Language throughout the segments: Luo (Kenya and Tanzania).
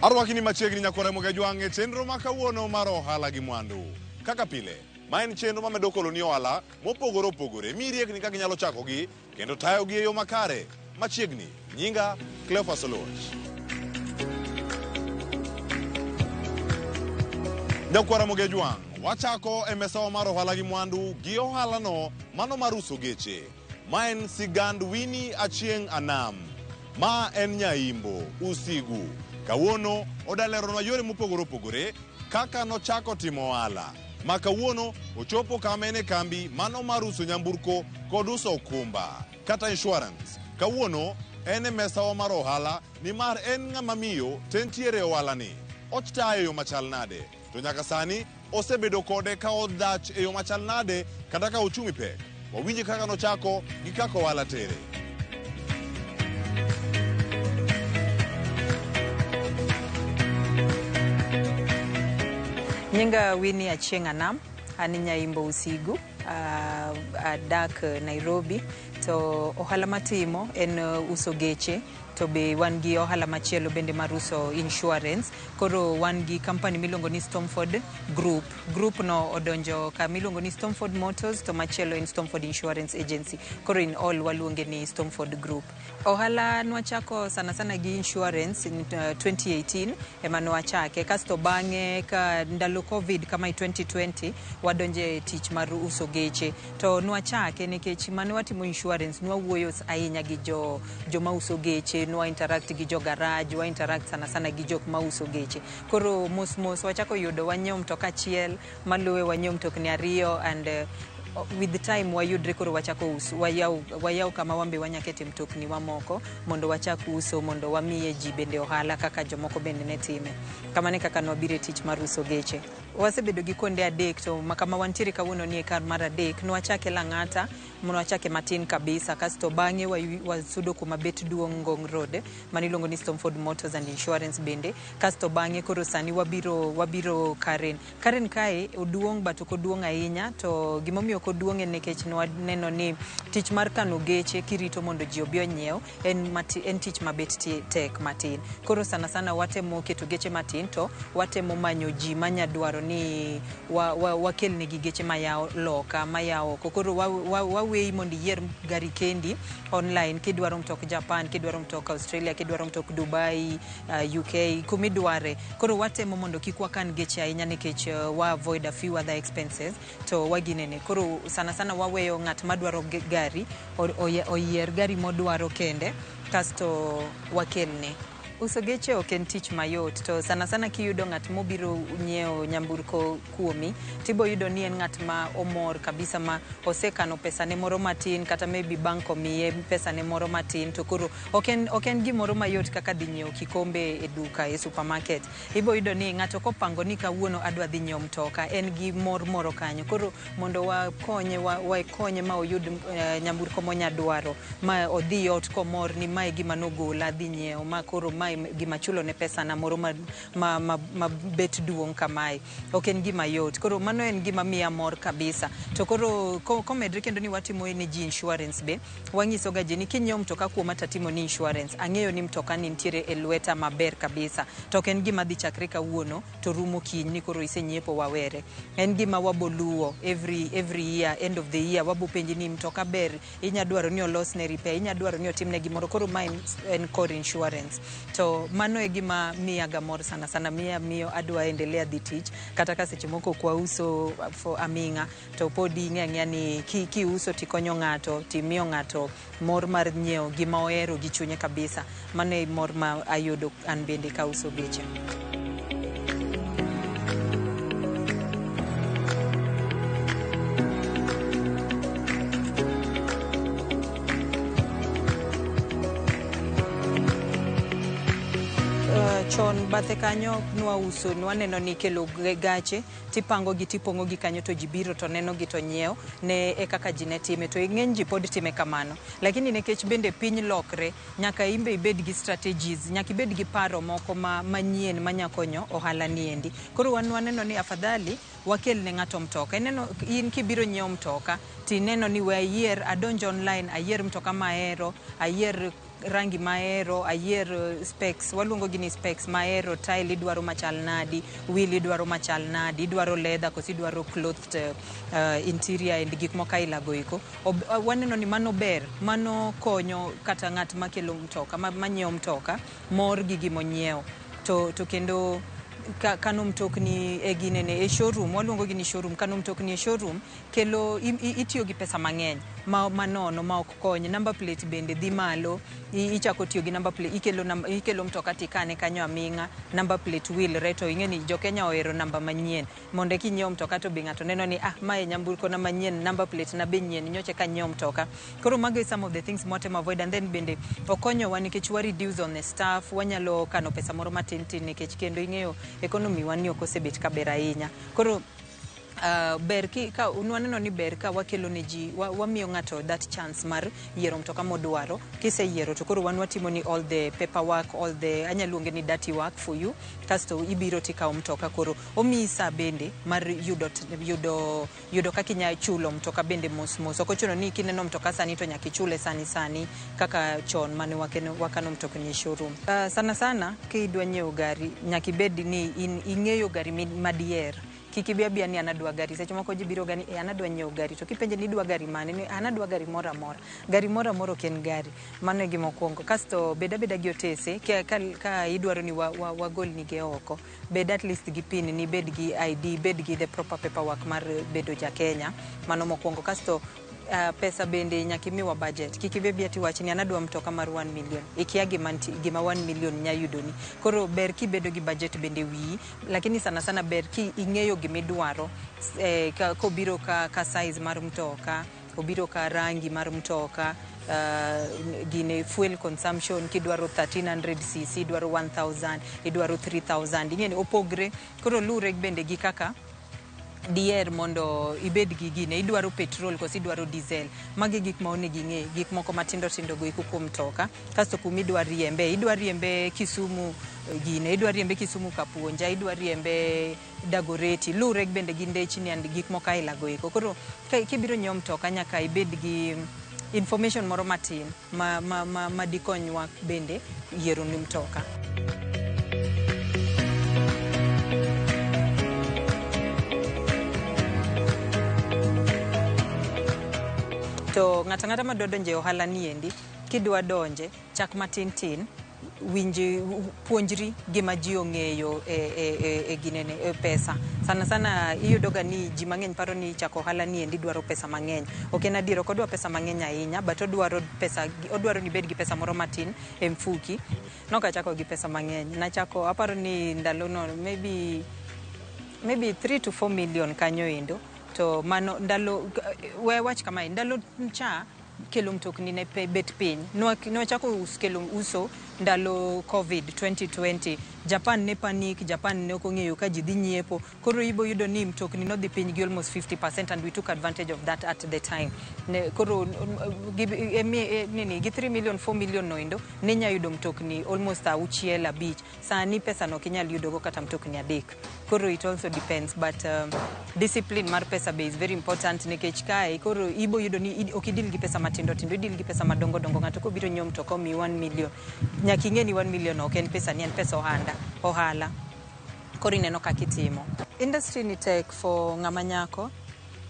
Arwaki ni machiegni nyakwara Mogajwang' e chenro ma kawuono mar ohala gi mwandu. Kaka pile, ma en chenro mamedo koloni ohala mopogore opogore, mi riekni kaka inyalo chakogi kendo tayogi e yo makare. Machiegni, nyinga Cleophas Oluoch. Nyakwara Mogejwang', wachako e mesawa mar ohala gi mwandu gi ohalano mano mar uso geche. Ma en sigand Winnie Achieng' Anam. Ma en Nyaimbo, Usigu. Kawuono odaleronwa yore mopogore opogore kaka nochako timo ohala. Ma kawuono ochopo kama en e kambi mano mar uso nyamburko kod uso okumba kata insurance. Kawuono en e mesawa mar ohala nimar en ng'ama miyo to entiere e ohalani. Otaye e yo machal nade? To nyaka sani osebedo kode ka odhach e yo machal nade kata ka ochumi pek? Wawinje kaka nochako gi kaka ohala tere. Nyinga Winnie Achieng' Anam, an Nyaimbo Usigu, adak Nairobi to ohala matimo en uso geche to be wan gi ohala machielo bende mar uso insurance. Koro wan gi company miluongo ni Stormford Group. Group no odonjo kama iluongo ni Stormford Motors to machielo en Stormford Insurance Agency. Koro in all waluonge ni Stormford Group. Ohala nwachako sana sana gi insurance in 2018 ema nwachake kasto bang'e ka ndalo Covid kama 2020 wadonje tich mar uso geche to nwachake nikech mane watimo insurance nwawuoyo ahinya gi jo joma uso geche nwa interact gi jo garage wa interact sana sana gi jok ma uso geche koro mos mos wachako yudo wanyiewo mtoka achiel maluwe wanyiewo mtokni ariyo and with the time wayudre koro wachako uso wayaw, wayaw kama wambe wanyakete mtokni mamoko mondo wachak uso mondo wamiye ji bende ohala kaka jomoko bende ne time. Kamano e kaka nwabiro e tich mar uso geche. Wasebedo gi kuonde adek to kama wantiere kawuono ni e kar mar adek. Nwachake Lang'ata, nwachake matin kabisa kasto bang'e wasudo kuma bet duong' Ngong Road maniluongo ni Stormford Motors and Insurance bende kasto bang'e koro sani wabiro wabiro Karen. Karen kae oduong' but ok oduong' ahinya to gimomiyo ok oduong' en nikech nwaneno ni tich mar kano geche kirito mondo ji obi onyiew en, en tich mabet tek matin. Koro sana sana watemo keto geche matin to watemo manyo ji manya dwaro ni wakelnegi geche maya loka maya oko. Koro waweyi mondo iyier gari kendi online kidwaro mtok Japan, kidwaro mtok Australia, kidwaro mtok Dubai, UK, kumidware. Koro watemo mondo kik wakan geche ahinya nikech wa avoid a few other expenses to waginene. Koro sana sana waweyo ng'at madwaro gari oyier gari modwaro kende kasto wakelne. Uso geche ok en tich mayot to sana sana kiyudo ng'at mobiro nyiewo nyamburko kuomi tibo yudo ni en ng'at ma omor kabisa ma osekano pesane moro matin kata maybe bank omiye pesane moro matin to koro ok en, ok en gimoro mayot kaka dhi nyiewo kikombe e duka e supermarket. Ibo yudo ni ng'ato kopango ni kawuono adwa dhi nyiewo mtoka en gi mor moro kanyo. Koro mondo wakonye wakonye ma oyud nyamburko monya dwaro ma odhi ot komor ni mae gima nogola adhi nyiewo ma koro mae gima chulo ne pesana moro ma bet duong' kamae. Ok en gima yot. Koro mano en gima miya mor kabisa. To koro komedre kendo ni watimo ne ji insurance be, wang'iso ga ji ni kinyiewo mtoka kuoma tatimo ni insurance, ang'eyo ni mtoka ni nitiere e lweta maber kabisa. To ok en gima dhi chakre kawuono to rumo kiny ni koro isenyiepo wawere. En gima waboluwo every year, end of the year, wabo penji ni mtoka ber, inya dwaro ni olosne repair, inya dwaro ni otimne gimoro. Koro ma en core insurance. To mano e gima miyaga mor sana sana, miya miyo adwa endelea dhi tich, kata ka seche moko ok wauso for aming'a, to pod ing'e ang'eya ni kiuso tikonyo ng'ato, timiyo ng'ato mor mar nyiewo gima ohero gi chunye kabisa. Mano e mor ma ayudo an bende kauso geche. Chon bathe kanyo nwauso, nwaneno ni kelo gache tipango gi tipong'o gi kanyo to ji biro to neno gi to nyiewo ne e kaka ji ne time to ng'eny ji pod time kamano. Lakini nikech bende piny lokre, nyaka imbe ibed gi strategies, nyaka ibed gi paro moko manyien manya konyo ohala ni endi. Koro wan waneno ni afadhali wakel ne ng'ato mtoka. Ineno in kibiro nyiewo mtoka tineno ni we ayier adonj online ayier mtoka mahero, ayier rangi mahero, ayier specs, waluongo gi ni specs mahero, tile idwaro machal nadi, wheel idwaro machal nadi, idwaro leather koso idwaro clothed interior and gik moko aila go eko. Waneno ni mano ber, mano konyo kata ng'at makelo mtoka, manyiewo mtoka, mor gi gimonyiewo. To kendo kano mtokni e ginene e showroom, waluongo gi ni showroom, kano mtokni e showroom kelo itiyo gi pesa mang'eny ma manono ma ok kony. Number plate bende dhi malo, ichako tiyo gi number plate, ikelo mtoka tikane kanyo aming'a, number plate wilre to ing'e ni jo Kenya ohero namba manyien. Mondo kinyiewo mtoka to be ng'ato neno ni ah, mae nyamburko na manyien, number plate na be nyien, nyocha eka anyiewo mtoka. Koro mago e some of the things mwatemo avoid and then bende okonyowa nikech wa reduce on the staff, wanyalo kano pesa moro matin tin nikech kendo ing'eyo economy wa ni ok osebet kaber ahinya. Koro ber ki, ka nwaneno ni ber ka wakelo ne ji, wamiyo ng'ato that chance mar yiero mtoka modwaro. Kiseyiero to koro wan watimo ni all the paperwork, all the, anya luonge ni dirty work for you, kasto ibiro tikawo mtoka. Koro omiyi sa bende mar yudo kaka inya chulo mtoka bende mos mos. Ok ochuno ni kineno mtoka sani to nyaka ichule sani sani kaka chon mane wakano mtokni e showroom. Sana sana kidwa nyiewo gari nyaka ibed ni ing'eyo gari madier. Kik ibi abia ni an adwa gari. Seche moko ji biro ga ni an adwa nyiewo gari. To kipenje ni idwa gari mane, ni an adwa gari moro amora. Gari moro amora ok en gari. Mano e gima okuongo. Kasto bed abeda gi otese, ka idwaro ni wagolni ge oko. Bed at least gi pin ni, bed gi ID, bed gi the proper paperwork mar bedo ja Kenya. Mano mokwongo. Kasto pesa bende nyaka imiwa budget. Kik ibi abia tiwach ni an adwa mtoka mar 1 million. Ikia gima 1 million nya yudoni. Koro ber kibedo gi budget bende wiyi, lakini sana sana ber ki ing'eyo gimidwaro. Kobiro ka size mar mtoka, obiro ka rangi mar mtoka, gine fuel consumption, kidwaro 1300 cc, idwaro 1000, idwaro 3000, ing'e ni opogre. Koro luwre bende gi kaka diher mondo ibed gi gine, idwaro petrol koso idwaro diesel. Magi gik ma onego ing'e, gik moko matindo tindo go eko kuom mtoka. Kasto kuma idwa riembe, idwa riembe Kisumu gine, idwa riembe Kisumu Kapuonja, idwa riembe Dagoretti, luwre bende gi ndechni and gik moko aila go eko. Koro kibiro nyiewo mtoka nyaka ibed gi information moro matin ma dikonywa bende yiero ni mtoka. To ng'ato ang'ata madwa donjo e ohala ni endi, kidwa donje, chak matin tin, winj, puonjri gima ji ong'eyo e ginene, e pesa. Sana sana iyudo ga ni ji mang'eny paro ni chako ohala ni endi dwaro pesa mang'eny. Ok en adier, ok odwa pesa mang'eny ahinya, but odwaro pesa, odwaro ni ibed gi pesa moro matin e mfuki. Nok achako gi pesa mang'eny. Nachako, aparo ni ndalono maybe 3 to 4 million kanyo endo. To mano ndalo, we wach kamae, ndalo cha kelo mtokni ne bet piny. Nwachako kelo uso ndalo COVID 2020. Japan ne panic, Japan ne ok ong'eyo ka ji dhi nyiepo. Koro ibo yudo ni mtokni nodhi piny gi almost 50% and we took advantage of that at the time. Ne, koro, gi, e, mi, e, nini, gi 3 million, 4 million noendo, ne nya yudo mtokni almost auchiel, abich. Sani pesa no ok inyal yudogo kata mtokni adek. Koro it also depends, but discipline mar pesa be is very important nikech kae koro ibo yudo ni ok idil gi pesa matindo tindo, idil gi pesa madongo dongo. Ng'ato kobiro nyiewo mtoka omiyi 1 million, nyaka ing'e ni 1 million ok en pesa ni, en pesa ohala. Koro ineno kaka itimo. Industry ni tek for ng'ama nyako,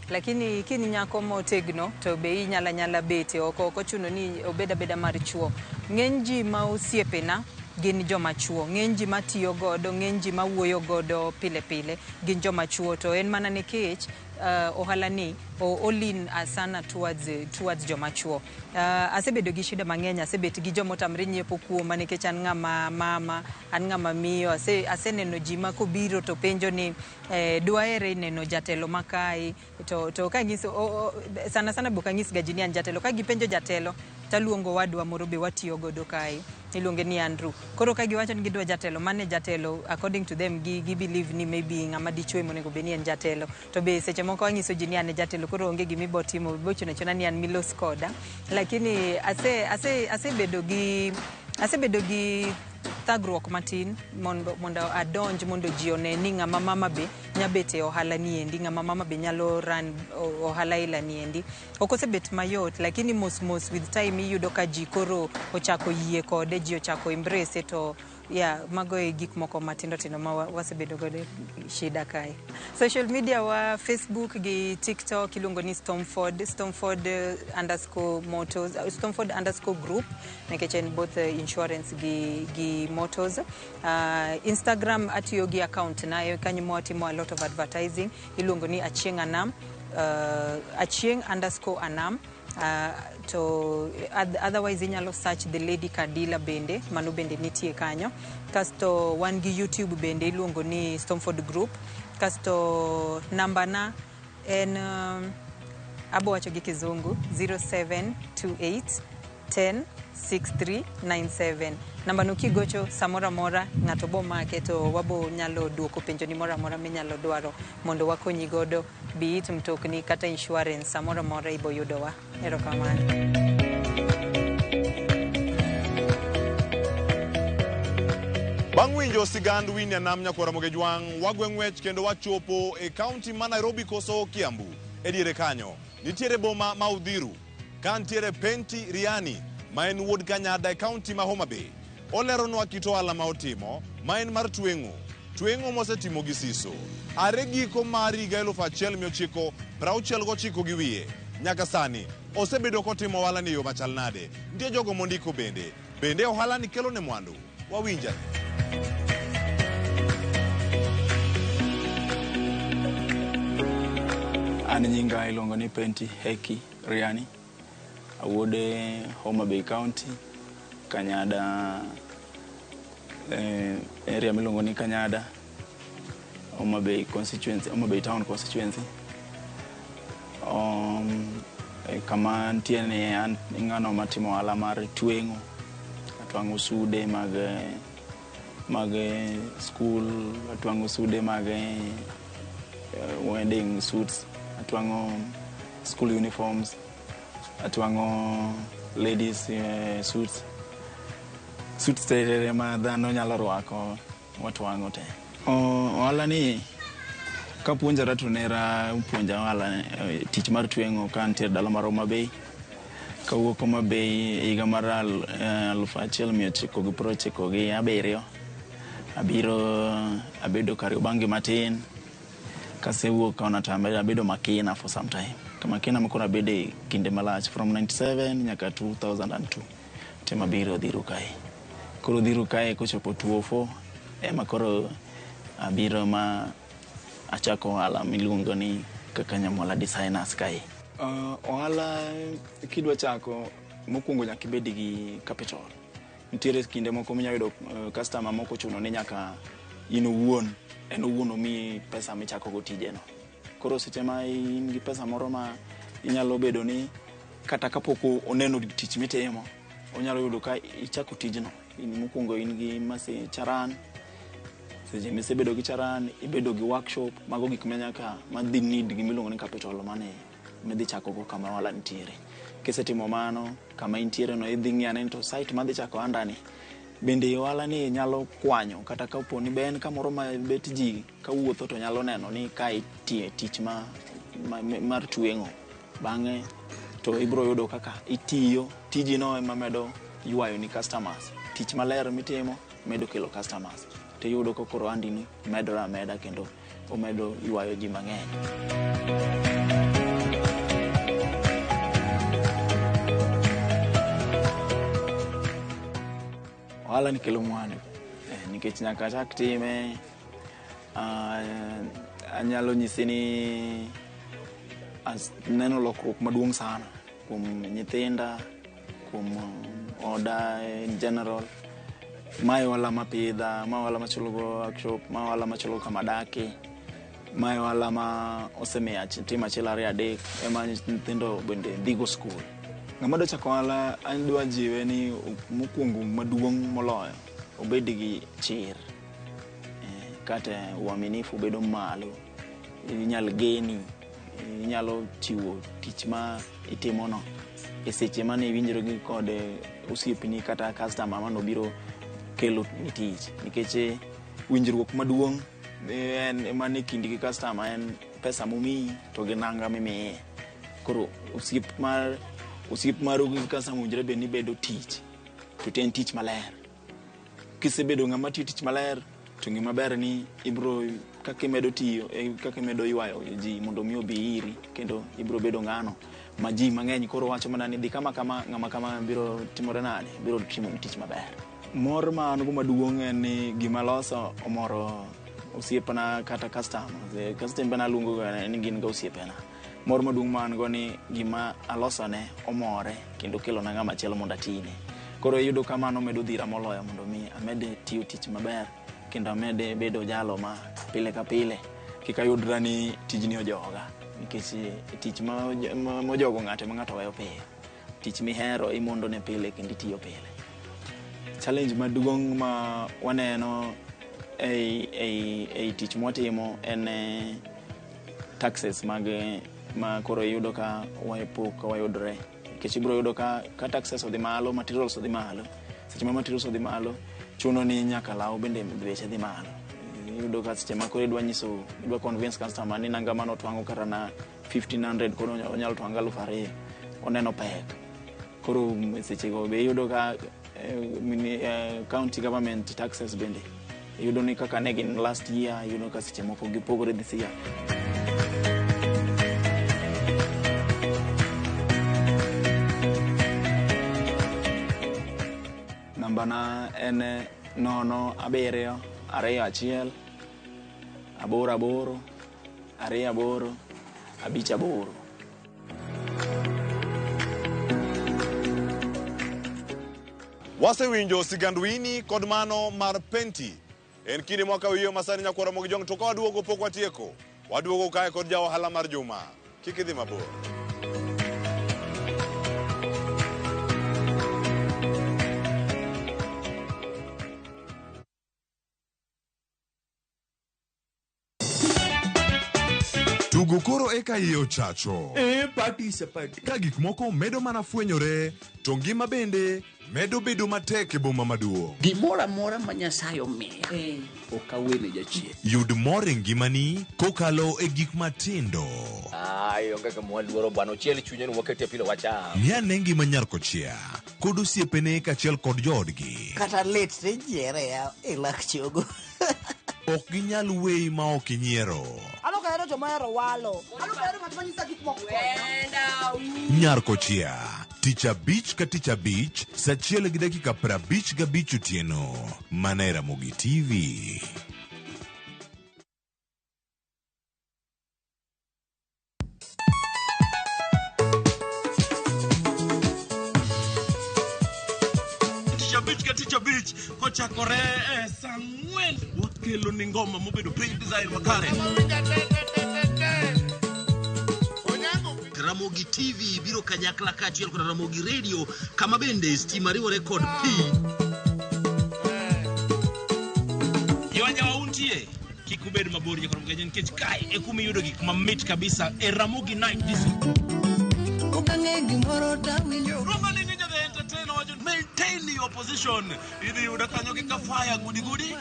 lakini kini nyako motegno to be inyalo anyala bete, ok ochuno ni obed abeda mar chuo. Ng'eny ji ma osiepena gin joma chuo, ng'eny ji matiyo godo, ng'eny ji mawuoyo godo pile pile gin joma chuo, to en mana nikech ohala ni o lean sana towards joma chuo. Asebedo gi shida mang'eny, asebet gi joma otamre nyiepo kuoma nikech an ng'ama mama, an ng'ama miyo, aseneno ji ma kobiro to penjo ni dwahere neno jatelo makae, to kanyiso, sana sana be ok anyis ga ji ni an jatelo. Ka gipenjo jatelo, taluongo wadwa moro be watiyo godo kae, iluonge ni Andrew. Koro ka giwacho ni gidwa jatelo, mane jatelo, according to them, gi believe ni maybe ng'ama dichuo ema onego bed ni en jatelo. To be seche moko anyiso ji ni an e jatelo, koro onge gima ibo timo, ibo chuno achuna ni an milos koda. Lakini asebedo gi Thagruok matin mondo adonj mondo ji one ni ng'ama mama be nyabet e ohala ni endi, ng'ama mama be nyalo run ohala ila ni endi. Ok osebet mayot, lakini mos mos with time iyudo ka ji koro ochako yie kode, ji ochako embrace to yeah, mago e gik moko matindo tindo ma wasebedo godo shida kae. Social media wa Facebook gi TikTok iluongo ni Stormford, Stormford underscore motors, Stormford underscore group, nikech en both insurance gi motors. Instagram atiyo gi account na kanyo mwatimo a lot of advertising, iluongo ni Achieng Anam, Achieng underscore Anam. To otherwise inyalo search The Lady Car Dealer bende, mano bende nitie kanyo. Kasto wan gi YouTube bende iluongo ni Stormford Group. Kasto namba na en abo wacho gi kizungu 0728 10 6397. Namba no kigocho samoro amora ng'ato bo make to wabo nyalo duoko penjo ni moro amora minyalo dwaro mondo wakonyi godo, be it mtokni kata insurance, samoro amora ibo yudowa. Erokamano. Bang' winjo sigand Winnie Anam nyakwar Ramogi Jwang', wagwe ng'wech kendo wachopo e kaunti ma Nairobi koso Kiambu. E diere kanyo, nitiere boma ma Uthiru, ka nitiere Penti Riani, ma en wuod Kanyada e kaunti ma Homa Bay. Oleronwa kit ohala ma otimo, ma en mar tweng'o. Tweng'o mosetimo gi siso. Are giko mar higa 1969 gi wiye. Nyaka sani, osebedo kotimo ohala ni e yo machal nade. Nitie jogo mondiko bende. Bende ohala ni kelo ne mwandu. Wawinjane. An nyinga iluongo ni Penti Heki Riani, awuod Homa Bay County, Kanyada, area miluongo ni Kanyada, Homa Bay constituency, Homa Bay Town constituency. Kama nitie ni an ng'ano matimo ohala mar tweng'o, atwang'o sude mag school, atwang'o sude mag wedding suits, atwang'o school uniforms, atwang'o ladies suits, suits te ma dhano nyalo rwako watwang'o te. Ohala ni kapuonjora to nera puonja ohala tich mar tweng'o ka antiere dala mar Homa Bay. Kawuok Homa Bay higa mar 1997, abiro abedo Kariobangi matin. Kasewuok kono to abedo Makina for some time. Makina ma koro abede kinde malach from 97 nyaka 2002. Tema biro Uthiru kae. Koro Uthiru kae kochopo 2004 ema koro abiro ma achako ohala miluongo ni kaka Nyamwala Designers kae. Ohala kidwa chako mokwongo nyaka ibed gi capital. Nitiere kinde moko minyalo yudo customer moko ochuno ni nyaka in owuon, en owuon omiyi pesa michako go tijeno. Koro seche ma in gi pesa moro ma inyalo bedo ni kata kapok oneno tich mitimo, onyalo yudo ka ichako tijno. In mokwongo in gi masin charan, seche misebedo gi charan, ibedo gi workshop, mago gik ma nyaka madhi need gimiluongo ni capital mane midhi chako go kama ohala nitiere. Kisetimo mano, kama intiere no idhi ng'iyo ane ni to site madhi chako ohanda ni, bende ohala ni nyalo kwanyo kata kapo ni be en kamoro ma bet ji kawuotho to nyalo neno ni kae itiye tich mar tweng'o. Bang'e to ibiro yudo kaka itiyo, tiji no ema medo ywayo ni customers. Tich maler mitimo medo kelo customers. Tiyudo ka koro ohandi ni medore ameda kendo omedo ywayo ji mang'eny. Ohala ni kelo mwandu, nikech nyaka achak time, anyalo nyisi ni neno lokruok maduong' sana kuom nyithinda, kuom oda in general. Mae ohala mapidha, mae ohala machulo go workshop, mae ohala machulo kama adake, mae ohala ma osemiyo timo achiel ariyo adek ema nyithindo bende dhigo skul. Ng'ama dwa chako ohala adwa jiwe ni mokwongo maduong' moloyo obed gi chir, kata uaminifu bedo malo, inyal geni, inyalo chiwo tich ma itimono e seche mane iwinjori gi kod osiepni kata customer manobiro kelo ni tich nikech winjruok maduong' en mane kindi gi customer en pesa momiyi to gi nanga mimiye. Koro osiep mar osiep maru gi customer owinjore bed ni bedo tich to en tich maler. Kisebedo ng'ama tiyo tich maler to ng'e maber ni ibro kaka imedo tiyo e kaka imedo ywayo ji mondo mi obi iri kendo ibro bedo ng'ano ma ji mang'eny koro wacho mana ni dhi kama kama ng'ama kama biro timore nade biro timo ni tich maber. Mor ma an go maduong' en ni gima loso omoro osiepna kata customer. Customer aluongo ga ni gin ga osiepena. Mor maduong' ma an go ni gima alosone omore kendo kelona ng'ama chielo mondo atine. Koro iyudo ka mano medo dhira moloyo mondo mi amed tiyo tich maber kendo amed bedo jalo ma pile ka pile kik ayudra ni tijni ojoga nikech tich mojogo ng'ato ema ng'ato weyo piyo. Tich mihero imondo ne pile kendo itiyo pile. Challenge maduong' ma waneno ei tich mwatimo en taxes mag ma koro iyudo ka pok wayudre nikech ibiro yudo ka taxes odhi malo, materials odhi malo. Seche ma materials odhi malo, chuno ni nyaka law bende beche dhi malo. Iyudo ka seche ma koro idwa nyiso, idwa convince customer ni nanga mano twang'o kata na 1500 koro onyalo twang'o 2000, oneno pek. Koro seche go be iyudo ka county government taxes bende iyudo ni kaka ne gin last year, iyudo ka seche moko gipogore this year. Nambana en 0 7 2 1 8 8 2 8 5 8. Wasewinjo sigand Winnie kod mano mar Penti. En kinde mwaka wiyo masani nyakwar Ramogi Jong to ka waduogo pok watieko. Waduogo kae kod ja ohala mar juma. Kik idhi mabor. Tugo koro eka iye ochacho. Party is a party. Ka gik moko medo mana fwenyore, to ngima bende medo bedo matek e boma maduong'. Gimoro amora ma Nyasaye omiya, ok awene jachien. Yud mor e ngimani kokalo e gik matindo. Ai, onge gima waluoro bwana, ochiel chunye ni waketie pilo wacham. Ng'i ane ngima nyar kochia kod osiepene kaachiel kod joodgi. Kata lit tijiere ya e lak chogo. Ok ginyal weyi ma ok inyiero. An ok ahero joma ohero walo. An ok ahero ng'at ma nyisa gik moko. Nyar kochia, tich abich ka tich abich, saa achiel gi dakika 55 otieno. Mana e Ramogi TV. Tich abich ka tich abich kochakore e saa ang'wen wakelo ni ngoma mobedo piny design makare. Ramogi TV biro kanyakla kaachiel kod Ramogi Radio kama bende stima riwore kod pi. Yoja untie kik ubed mabor nyaka Ramogi nikech kae e kuma iyudo gik mamit kabisa e Ramogi Night Disco. Okang'e gimoro tawinjo. Roma ni Ninja the Entertainer wacho maintain your position. Idhi yudo kanyo gi kafaya gudi gudi,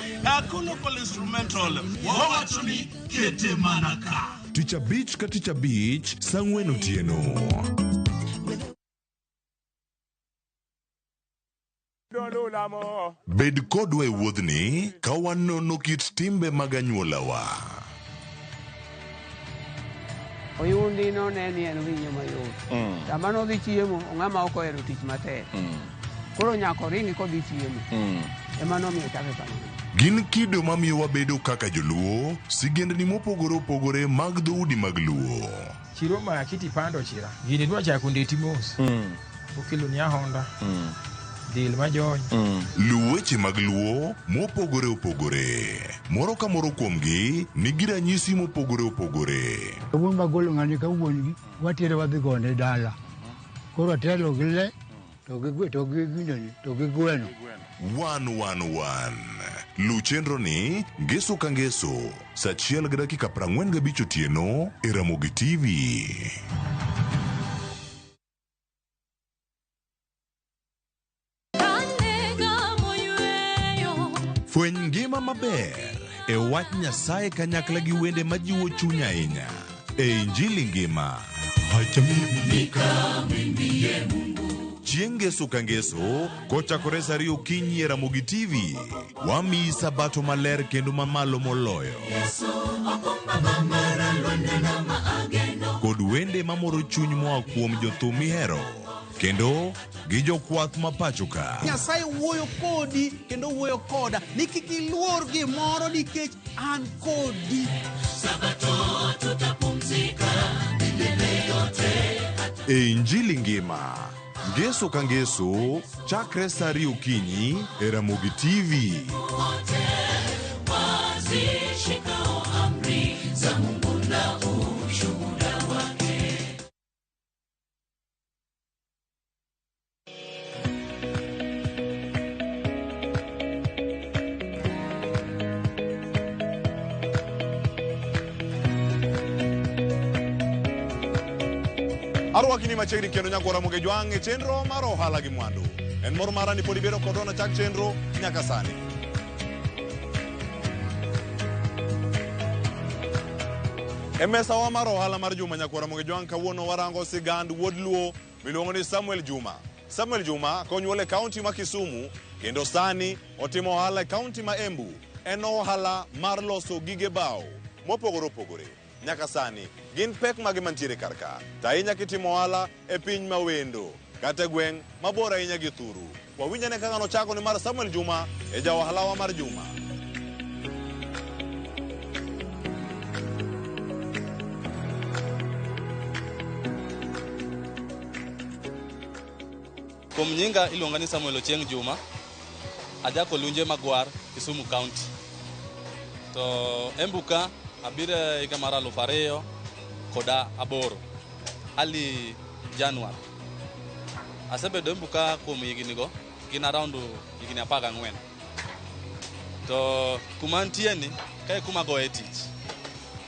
local instrumental. Wawacho ni kete mana ka. Tich abich ka tich abich, saa ang'wen otieno. Bed kodwa e wuodhni ka wanono kit timbe mag anyuolawa. Oyundi no ne ni en winyo mayot. Sama nodhi chiemo, ng'ama ok ohero tich matek. Koro nyaka oringi kodhi chiemo. Ema nomiyo chake kamano. Gin kido mamiyo wabedo kaka joluo, sigendni mopogore opogore mag dhoudi mag luo. Chiro maki tipando chira. Gini dwa chako ndeti mos. Okelo ni ahonda. Del majony. Luw weche mag luo mopogore opogore. Moro ka moro kuomgi nigi ranyisi mopogore opogore. Kawuono bagolo ng'ani ka wuon gi watere wadhi gone dala. Koro atelo gi le to gi to gi ginene to gi gweno. 111. Luw chenro ni ngeso ka ngeso saa achiel gi dakika 45 otieno e Ramogi TV. Fweny ngima maber e wach Nyasaye kanyakla gi wende majiwo chuny ahinya e Injili Ngima. Chieng' Ngeso ka Ngeso kochakore sa ariyo okinyi e Ramogi TV, wamiyi sabato maler kendo mamalo moloyo. Kod wende mamoro chuny moa kuom jothum mihero kendo gi jokwath ma pacho ka. Nyasaye wuoyo kodi kendo wuoyo koda ni kik iluor gimoro nikech an kodi. Sabato tutapumzika milele yote. E Injili Ngima, Ngeso ka Ngeso, chakre sa ariyo okinyi e Ramogi TV. Wote wazishikao amri za Mungu na ushuhuda wake. Arwakini machiegni kendo nyaka Ramogi Jwang' e chenro mar ohala gi mwandu. En mor mara ni pod ibedo kodwa chak chenro nyaka sani. E mesawa mar ohala mar juma nyaka Ramogi Jwang' kawuono warango sigand wuod Luo miluongo ni Samuel Juma. Samuel Juma konyuol e kaunti ma Kisumu kendo sani otimo ohala e kaunti ma Embu. En ohala mar loso gige bao mopogore opogore. Nyaka sani gin pek mage mantiere kar ka to ahinya kitimo ohala e piny ma wendo kata e gweng' mabor ahinya gi thuru. Wawinj ane kaka nochako ni mar Samuel Juma e ja ohalawa mar juma. Kuom nyinga iluonga ni Samuel Ochieng' Juma. Ajako Lunje Magwar, Kisumu County. To Embu ka abiro e higa mar 2008, early January. Asebedo Embu ka kuom higni go, gin around higni 14. To kuma antie ni, kae kuma agoye tich.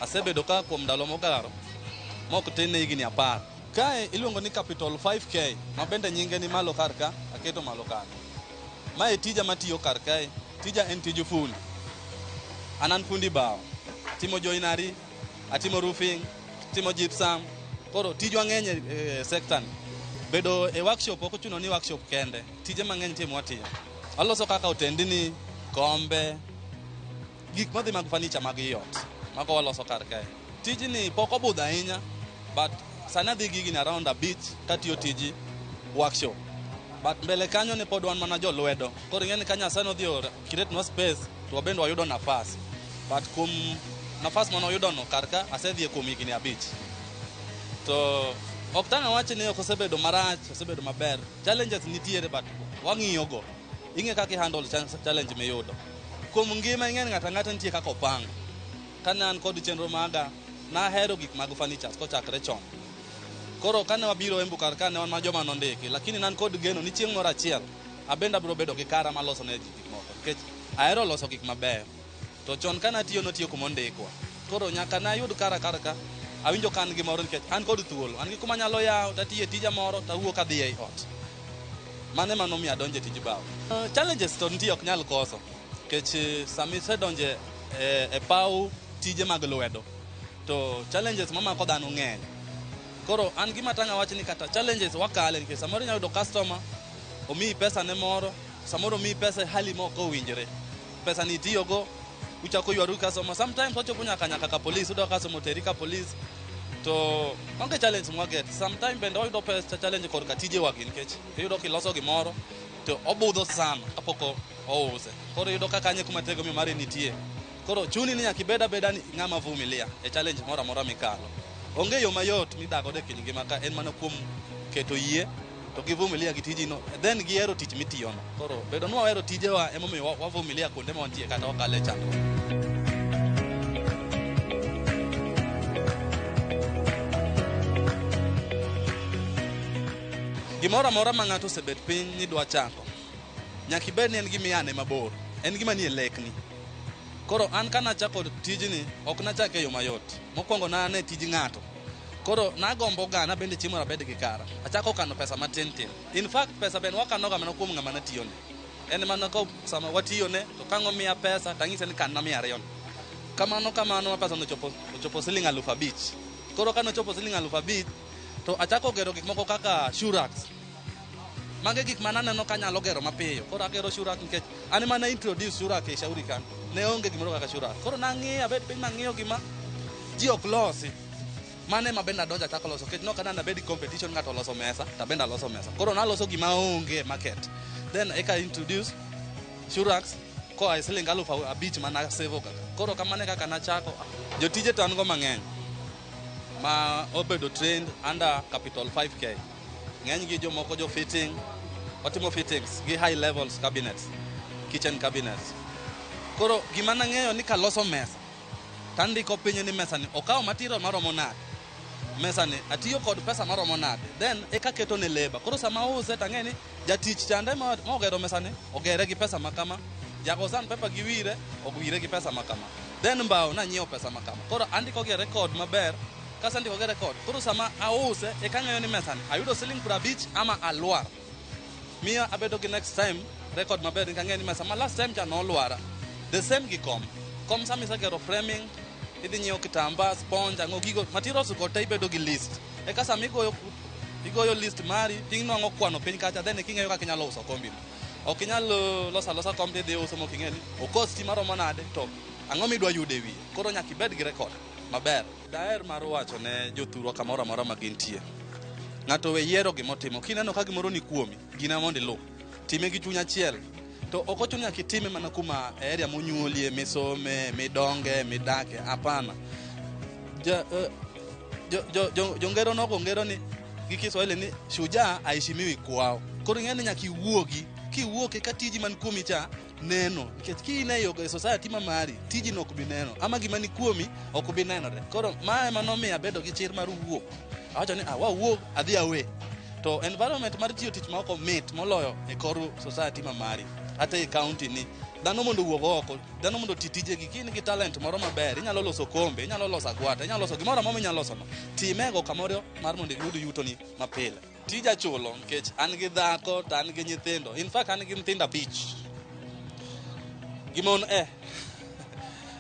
Asebedo ka kuom ndalo mogaro, mok tin ne higni 10. Kae iluongo ni Capital 5K, ma bende nyinge ni malo kar ka, aketo malo kanyo. Mae tija matiyo kar kae, tija en tij fundi. An an fundi bao. Atimo joinery, atimo roofing, atimo gypsum. Koro tijwa ng'eny e sector ni. Bedo e workshop ok ochuno ni workshop kende. Tije mang'eny nitie mwatiyo. Waloso kaka otendni, kombe, gik madhi mag furniture mag ii ot. Mago waloso kar kae. Tijni pok obudho ahinya, but sani adhi gi higni around 5 katiyo tij workshop. But mbele kanyo ne pod wan mana jolwedo. Koro ing'e ni ka Nyasaye nodhi create nwa space, to wabende wayudo nafas. But kuom nafas mane wayudo no kar ka asedhiye kuom higni 5. To ok tang' awach ni ok osebedo marach, osebedo maber. Challenges nitiere but wang'iyo go. Ing'e kaka i handle challenge miyudo. Kuom ngima ing'e ni ng'ato ang'ata nitie kaka opango. Kane an kod chenro maga, nahero gik mag furnitures kochakre chon. Koro kane wabiro Embu kar ka ne wan mana joma nondiki, lakini nan kod geno ni chieng' moro achiel abende abiro bedo gi kara maloso ne ji gik moko nikech ahero loso gik mabeyo. To chon kane atiyo notiyo kuma ondikwa. Koro nyaka nayud kara kar ka awinjo ka an gi moro nikech an kod thuolo. An gi kuma anyalo yawo tatiye tija moro tawuok adhi ei ot. Mano ema nomiyo adonjo e tij bao. Challenges to nitie ok nyal koso. Nikech sama isedonjo e paw tije mag lwedo to challenges mamako dhano ng'eny. Koro an gima tang' awach ni kata challenges wakale nikech samoro inyalo yudo customer omiyi pesa ne moro, samoro omiyi pesa e hali ma ok owinjore. Pesa ni itiyogo uchako ywaru gi customer. Sometimes wachopo nyaka ka police, iyudo ka customer oteri ka police to onge challenge mwaget. Sometimes bende wayudo pesa challenge korka tijewa gi nikech iyudo kiloso gimoro to obudho sana kapok ouse. Koro iyudo ka kanyo e kuma tegemeo mari nitie. Koro chuni ni nyaka ibed abeda ni ng'ama vumilia e challenge moro amora mikalo. Onge yo mayot midak godo e piny ngima ka en mana kuom keto yie to gi vumilia gi tijino then gihero tich mitiyono. Koro bedo ni wahero tijewa emomiyo wavumilia kuonde ma wantie kata wakale chandruok. Gimoro amora ma ng'ato osebet piny ni dwa chako, nyaka ibed ni en gima iyane mabor, en gima nie lekni. Koro an ka nachako tijni, ok nachake e yo mayot. Mokwongo ne an e tij ng'ato. Koro nagombo ga nabende chieng' moro abed gi kara. Achako kano pesa matin tin. In fact, pesa bende wakanoga mana kuom ng'ama natiyone. En mana ko sama watiyone to kang' omiya pesa tang'ise ni kan na 200 ni. Kamano kamano ma pesa no ochopo siling 5,000. Koro kanochopo siling 5,000 to achako gero gik moko kaka shoe racks. Mage gik mananeno kanyalo gero mapiyo. Koro agero shoe rack nikech an ema ne introduce shoe rack e Shauri kan. Ne onge gimoro kaka shoe rack. Koro nang'iyo abet piny mang'iyo gima ji ok losi. Mane ema bende adonjo achako loso nikech nok adwa abed gi competition ng'ato oloso mesa to abende aloso mesa. Koro naloso gima onge e market. Then eka introduce shoe racks koa e siling 5,000 mana sevo kaka. Koro kamano e kaka nachako. Jotije to an go mang'eny ma obedo trained under Capital 5K. Ng'eny gi jomoko jo fitting, watimo fittings gi high levels cabinets, kitchen cabinets. Koro gima nang'eyo ni kaloso mesa tandiko piny ni mesa ni okawo material maromo nade, mesa ni atiyo kod pesa maromo nade, then eka keto ne labor. Koro sama ause tang'e ni jatich chande ma ogero mesa ni ogere gi pesa makama, jago sandpaper gi wire owire gi pesa makama, then mbao nanyiewo pesa makama. Koro andiko gi record maber. Kasendiko gi record, koro sama ause eka ang'eyo ni mesa ni ayudo siling 50 ama alwar. Miyo abedo gi next time record maber nikech ang'eyo ni mesa ma last time cha nolwara. The same gi kom. Kom sama isegero framing, idhi nyiewo kitamba, sponge, ang'o gigo materials go te ibedo gi list. Eka sama igoyo list mari, tinwang'o kwano piny kacha, then king'eyo kaka inyalo uso kombi no. Ok inyal loso alosa kom tidhi uso mok ing'e ni okosti maromo nade to ang'o midwa yudo e wiye. Koro nyaka ibed gi record maber. Daher mar wacho ne jothurwa kamoro amora ma gintie. Ng'ato we yiero gimotimo. Kineno ka gimoro ni kuomi, gina mondo iluw. Time gi chuny achiel. To ok ochuno nyaka itime mana kuma e area monyuolie, misome, midonge, midake. Hapana. Jongero nogo ngero ni gi Kiswahili ni shujaa aheshimiwi kwao. Koro ing'e ni nyaka iwuogi. Kiwuok eka tiji man kuomi cha neno. Nikech ki in e society ma mari, tiji no ok bi neno. Ama gima ni kuomi ok bi nenore. Koro ma ema nomiyo abedo gi chir mar wuok. Awacho ni awuog adhi awe. To environment mar tiyo tich ma oko mit moloyo e kor society ma mari. Ata e county ni. Dhano mondo owuog oko, dhano mondo oti tijegi. Ki in gi talent moro maber, inyalo loso kombe, inyalo loso agwata, inyalo loso gimoro amora minyalo loso no. Timego kamoro mar mondo iyud yutoni mapile. Tija chulo nikech an gi dhako to an gi nyithindo. In fact an gi nyithindo 5. Gi mon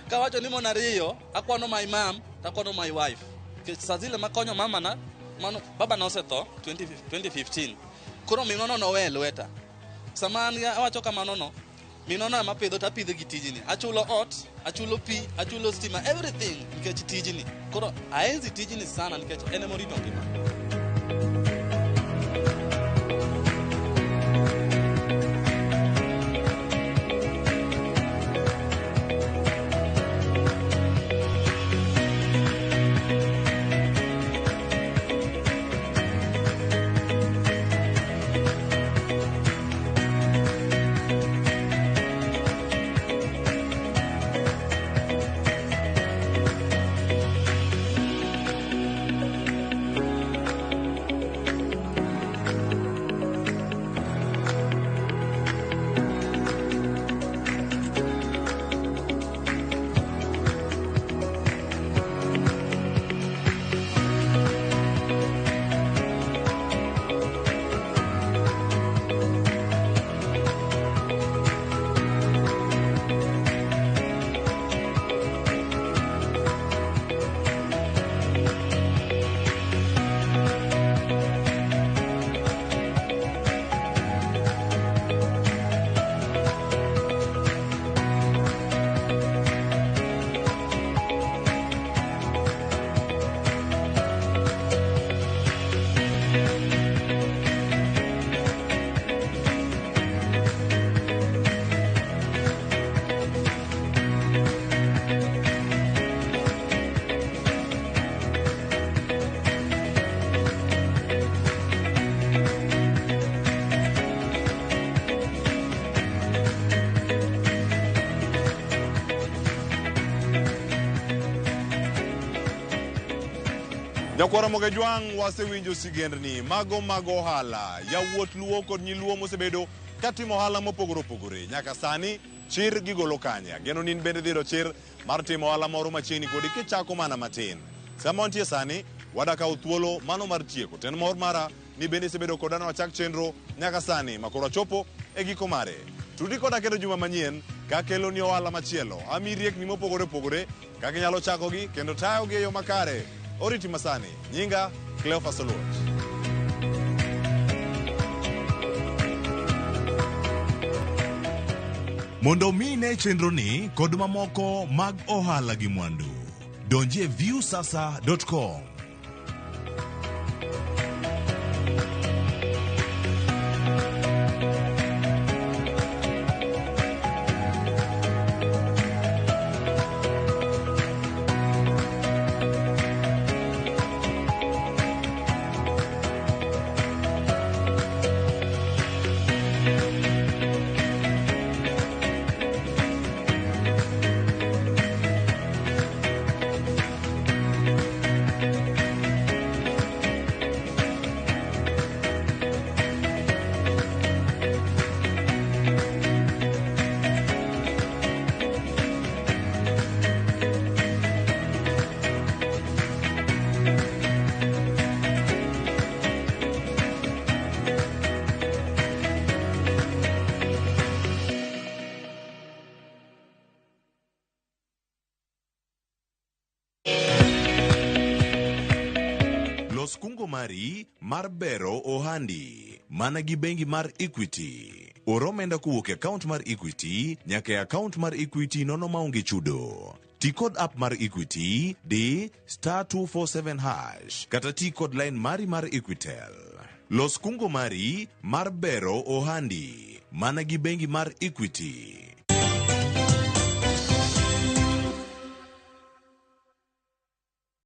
Kawacho ni mon 2, akwano my mom to akwano my wife. Nikech saa zile makonyo mama na, mano baba nosetho 2015. Koro minwa no nowe lweta. Sama an awacho kamano no, minwa no ema apidho to apidhe gi tijni. Achulo ot, achulo pi, achulo stima, everything nikech tijni. Koro aenzi tijni sana nikech en ema orito ngima. Nyakwara Mogejwang' wasewinjo sigendni mago mag ohala, yawuot Luo kod nyi Luo mosebedo katimo ohala mopogore opogore nyaka sani chir gigolo kanye. Ageno ni in bende dhi yudo chir mar timo ohala moro machiegni kodi kichako mana matin. Sama wantie sani, wadakawo thuolo mano mar tieko. To en mor mara ni bende isebedo koda nwachak chenro nyaka sani makoro wachopo e giko mare. Tudi koda kendo juma manyien kakeloni ohala machielo. Ami riekni mopogore opogore kaka inyalo chakogi kendo tayogi e yo makare. Oriti masani. Nyinga Cleophas Oluoch. Mondo mi ine chenroni kod mamoko mag ohala gi mwandu, donjie viewsasa.com. Los kungo mari mar bero ohandi mana gi bengi mar Equity. Or omenda kowuok e akaunt mar Equity nyaka e akaunt mar Equity nono maonge chudo. Ti kod app mar Equity, di star 247 hash kata ti kod line mari mar Equitel. Los kungo mari mar bero ohandi mana gi bengi mar Equity.